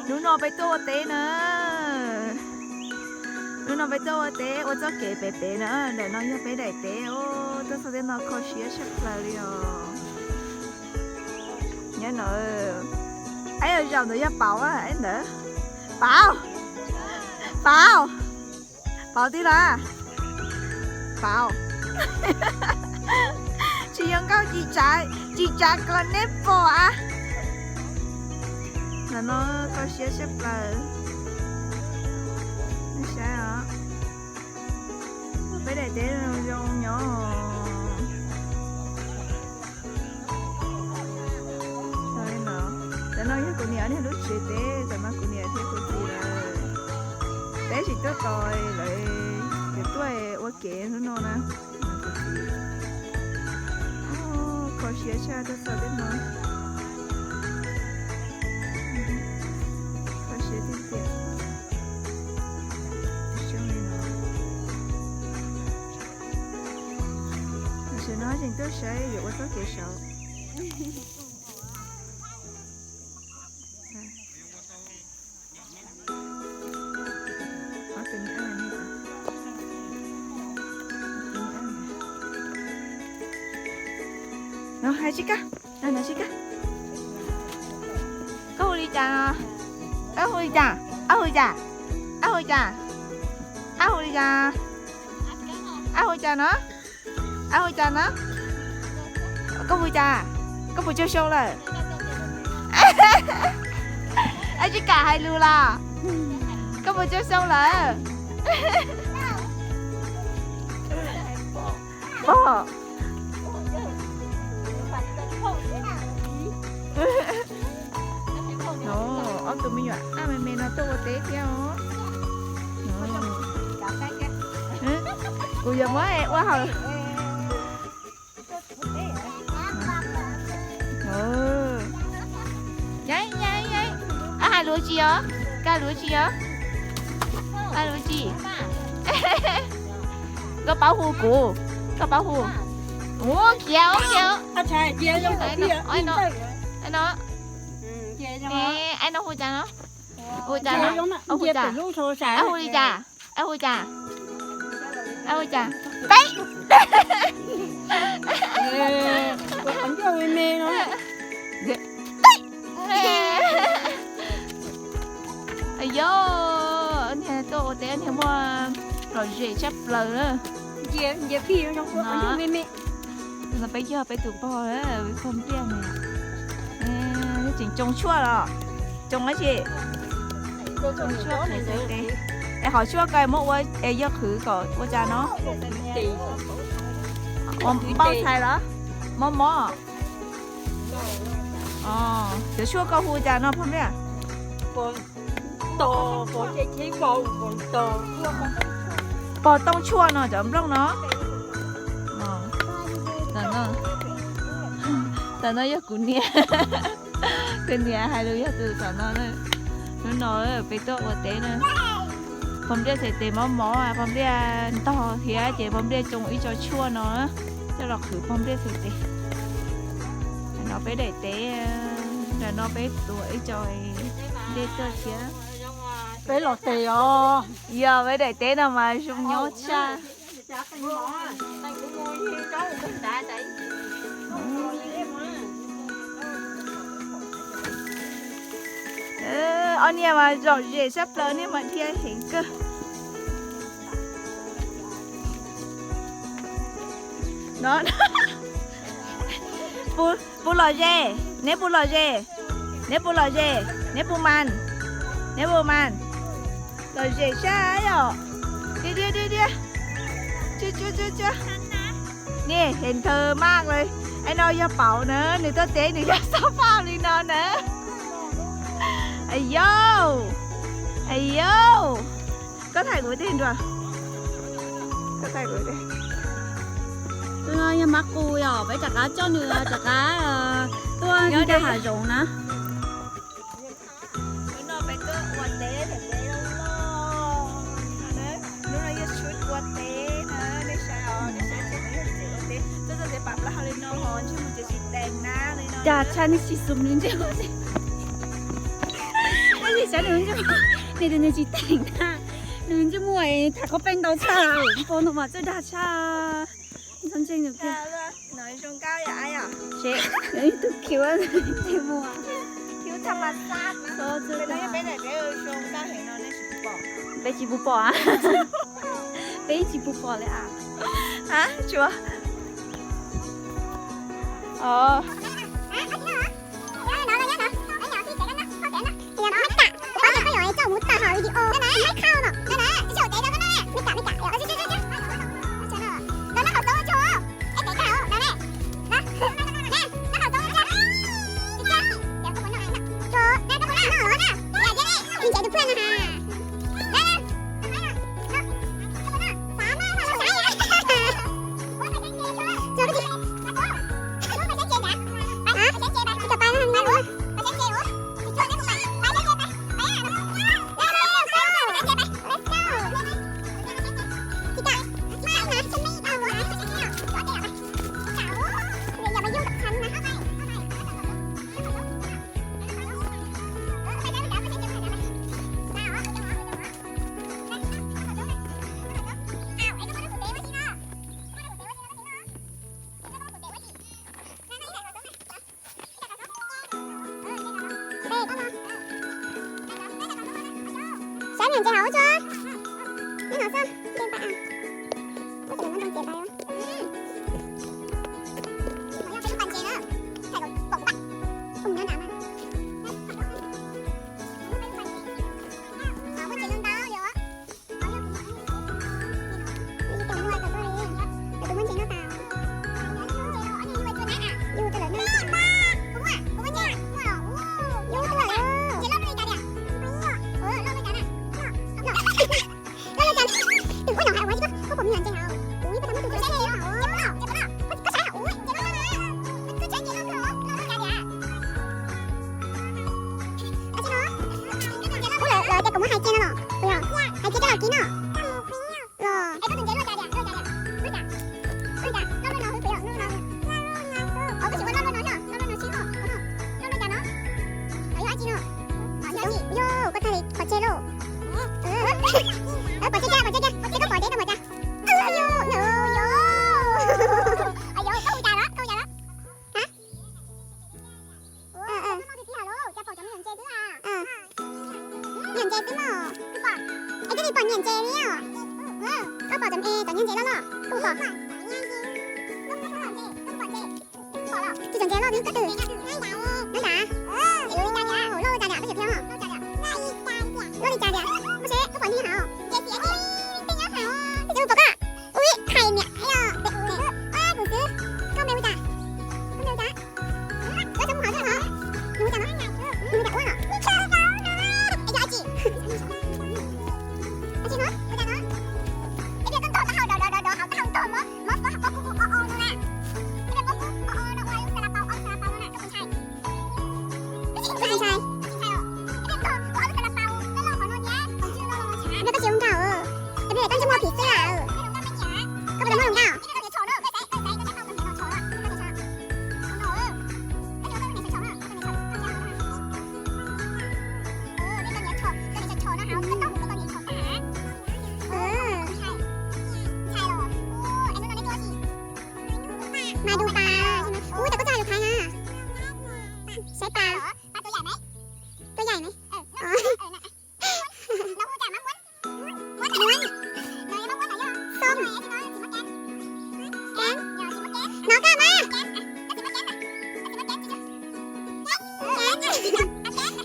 Hnub no peb tuaj ua teb na. Hnub no peb tuaj ua teb ua txoj kev pem pem na. Ntawm no yog peb daim teb. Tuaj txog tej no kho siab tshaj plaws li os. Nyob no, eb, zaum ntawd yog Pauv, eb ntawd. Pauv! Pauv! Pauv tij los? Pauv, tsis yog nkauj, tsis tsav, tsis tsav los neb pom a. Ntawm no kho siab tshaj plaws. Nej saib os, peb daim teb zoo nyob. Cov no yog kuv niam niag lub tsev teb, cov no kuv niam thiab kuv txiv lawv. Peb tsis tuaj tos lawv, yuav tuaj ua kev hnub no na. Kho siab tshaj tuaj txog tej no. Kho siab tiag tiag. Tam sim no tseem tuaj saib yuav ua txoj kev saud. No hais tsis kaj, no tsis kaj. Koj hu li cas no? Koj hu li cas? Ab hu li cas? Ab hu li cas? Ab hu li cas? Ab hu cas no? Ab hu cas no? Koj hu cas? Koj puas cuag xyoo lawm? Ab tsis kam hais lus los? Koj puas cuag xyoo lawm? Pog. No, ob tug me nyuam ab me me no tuaj ua teb thiab os. Kuv yuav muab ua hauv. Ab hais lus tsis os, koj lus tsis os, koj lus tsis. Koj paub hu kuv, koj paub hu. Ua khiav, ua khiav. Ab no, ab no hu cas no? Hu cas no? Ab hu cas? Ab hu li cas? Ab hu cas? Ab hu cas? Teb. Teb. Yog niag tuaj ua teb niag muaj lom zem tshaj plaws. No peb yog peb tus pog, pog Npliaj no. Tseem tsoo tshuaj los? Tsoo dab tsi? Es qhov tshuaj ko muab ua es yog qhwv kom ua cas no? Npau txhais los? Mob mob? Cov tshuaj koj hu cas no pog Npliaj? Pog Tooj Tshuaj no cov nplooj no. Tam no yog kuv niam, kuv niam hais lus yog tus tom no na. Hnub no peb tuaj ua teb na. Pog Npliaj txhais tes mob mob, pog Npliaj ntog thiab ces pog Npliaj tsoo ib co tshuaj no coj los qhwv pog Npliaj txhais tes. No peb daim teb, ntawm no peb tuav ib co dej tuaj thiab. Peb los tes os. Yog peb daim teb no mas zoo nyob tshaj. Ob niag mas lom zem sab plaws, niag mas dhia heev kawg. No, puas lom zem? Neb puas lom zem? Neb puas lom zem? Neb puas mas? Neb puas mas? Lom zem sab yom. Dhia dhia dhia dhia. Tsuag tsuag tsuag tsuag. Niag heev thawv maj li. Ai no yog Pauv na, nws tuaj teb nws yog xob phaj li no na. Ai yauj, ai yauj. Koj thaij kuv tej nruas. Koj thaij kuv tej. Tus no yog Mab Qus yom, peb rov qab coj nws rov qab tuaj nyob rau hav zoov na. Hnub no peb tuaj ua teb, peb tuaj ua teb, hnub no yog tshuaj ua teb na, nej saib os, nej saib tsev no yog tsev ua teb, tuaj txog tsev pam plaub hau li no ho ntsej muag tseem tsis deev na li no. Cas tshaj nej tsis xum li ntsej muag tseem, nej tsis Nws, nws tsis teem na, nws ntsej muag tham koj peb ntau tshaj, pom no mas txawj dag tshaj. Ntxhov ntseeg nws kiag. Seb, ib tug khiv ntsej muag. Peb tsis pub pom a. Peb tsis pub pom li a. Saib niam ntses hauv ua tsuag. Neb no xwb, nce pais. Ua tsuag, nce pais. Ua, lawv tias kuv muab hais cia no los, hais cia coj los kib no. Los. Yog, koj tag li pov tseg lauj. Pov tseg cas, pov tseg cas, es koj pom deb koj pom cas. Yog, yog, yog. Niam ntses xwb mog. Es koj tsis pom niam ntses li os? Koj pom cov, cov niag ntses loj loj, koj pom? Tsis cov ntses loj li koj twg? Nyob nrad. Loj ua cas niam, peb tsis pom. Loj li cas tias, koj seb koj pom ntij hauv. Peb tsis pom koj. Ui, hais niam, kuv xwb. Koj me ua cas? Koj me ua cas? Ua tsaug mus hauv thiab hov. Nws ua cas no? Nws ua cas ua no? Es yog dab tsi? Dab tsi no? Ua cas no? Es koj ntog taub hau dov dov dov dov hauv taub hau ntog muab, muab fob hauv pob kub kub o o no na. Ua li pob kub o o no ua lub xas la pau, ob lub xas la pau no na, koj puas ntshai? Koj tsis ntshai? Koj tsis ua nkauj. Koj puas muaj hluas nkauj? Mas du pas, ua cas koj tsis hais lus Thaib na? Saib pas. Tua yaim me. Muab. Xom. Kab. No koj mas. Qhov lawm. Tsoo koj.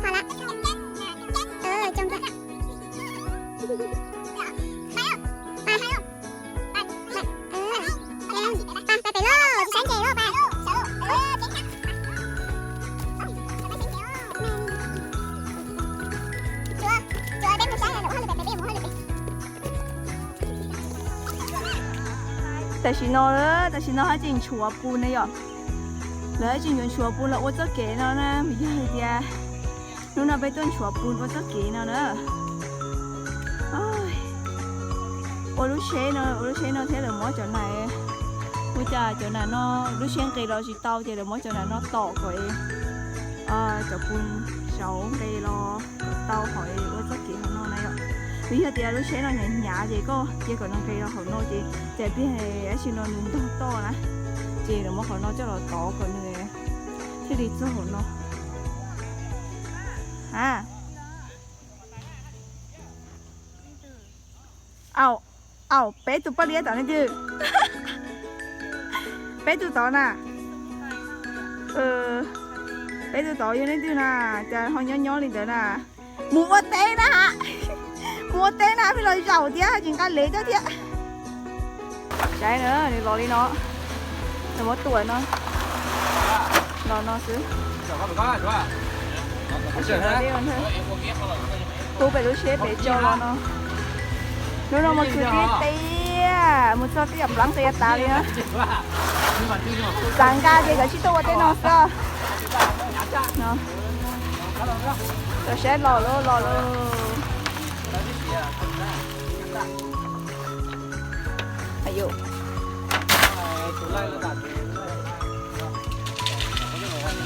Pas. Pais pem lauj, tsis saib ntses lauj, pais. Tam sim no, tam sim no hab tseem nchuav pus ne yom. Lawv hab tseem nchuav nchuav pus los ua txoj kev no na, vim yog hais tias hnub no peb tuaj nchuav pus ua txoj kev no na. Ua lub tsheb no, ua lub tsheb no thiab lawv muab cov nas, ua cas cov nas no, lub tsheb nqis los tsis tau ces lawv muab cov nas no tom kom cov pus rauv nqe los kom tau hauv ua txoj kev hauv no na yom. Vim yog tias lub tsheb no hnyav hnyav ces koj cia kom nws nqes los hauv no ces cas pliag dab tsi no nws ntog toj na, ces nws muab qhov no coj los tov kom nws thiaj li txog hauv no. A, au, au, peb tus poj liab tod leej twg? Peb tus tod na. Peb tus tod yog leej twg na? Cas ho nyob nyob li ntawd na? Mus ua teb na ha. Mus ua teb na, pheej los zaum thiab tsis nqa lev coj thiab. Saib na, nws los li no. Nws muab tuam no. Los no xwb. Pub pem lub tsheb pem tso los no. Hnub no mus txog tiaj, mus txog tiaj plab qias tas li na. Xav nqa ces kav tsij tuaj ua tej no xwb. Koj saib los lauj, los lauj.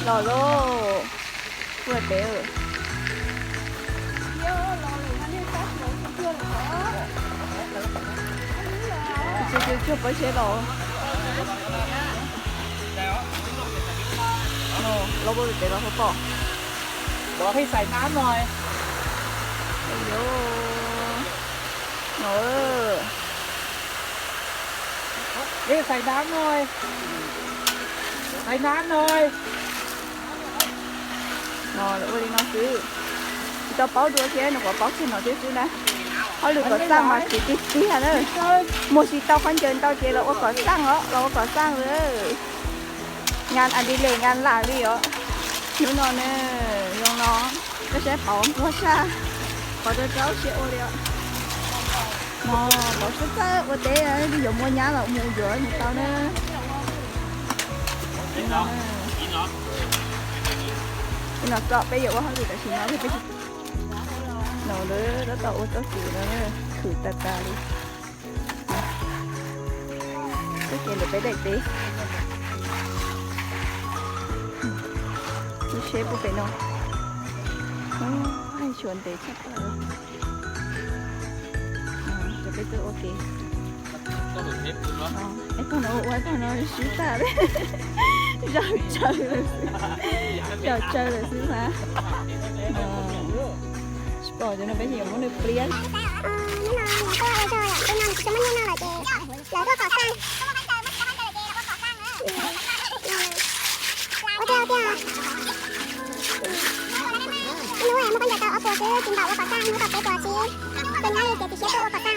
Los lauj. Ua pem. Tsuag tsuag pab tsheb los. Los pem los ho pom. Ua pheej xaiv nab no. No, pheej xaiv nab no. Xaiv nab no. No ua li no xwb. Tsis tau paub dua thiab, nws qhuav paub kiag no thiab xwb na. Hauj lwm kom xaj mas siv tiag tiag na. Mus tsis tau qhov ncaws ntau ces los ua kom xaj os, los ua kom xaj lawm. Ngan a di le ngan lam li os. Hnub no na, zoo no, koj saib pov nquag saj, pov rau rau siab ua li os. No, pov txawj txawj ua teb, twb yuav muaj nyab los mus yuav mus tau na. Ib no txom peb yuav ua hauj lwm tam sim no peb tsis, no tab tom ua txoj kev no, khwv tas tas li. Txoj kev ntawm peb daim teb. Lub tsheb pub pem no. Tshuav ntev tshaj plaws. Cov peb tuaj ua ke. Ib tog no ua ib tog no sib tag li. Zaum tsawg lawm xwb, zaum tsawg lawm xwb mas. Tsis pom cov no peb yuav muab nws pliab. Hnub muaj koj ncaws tau ob puas xwb, tsis npaum ua kom xaj, hnub tom peb puas xwb. Tus nyab li tias tsis siab tuaj ua kom xaj.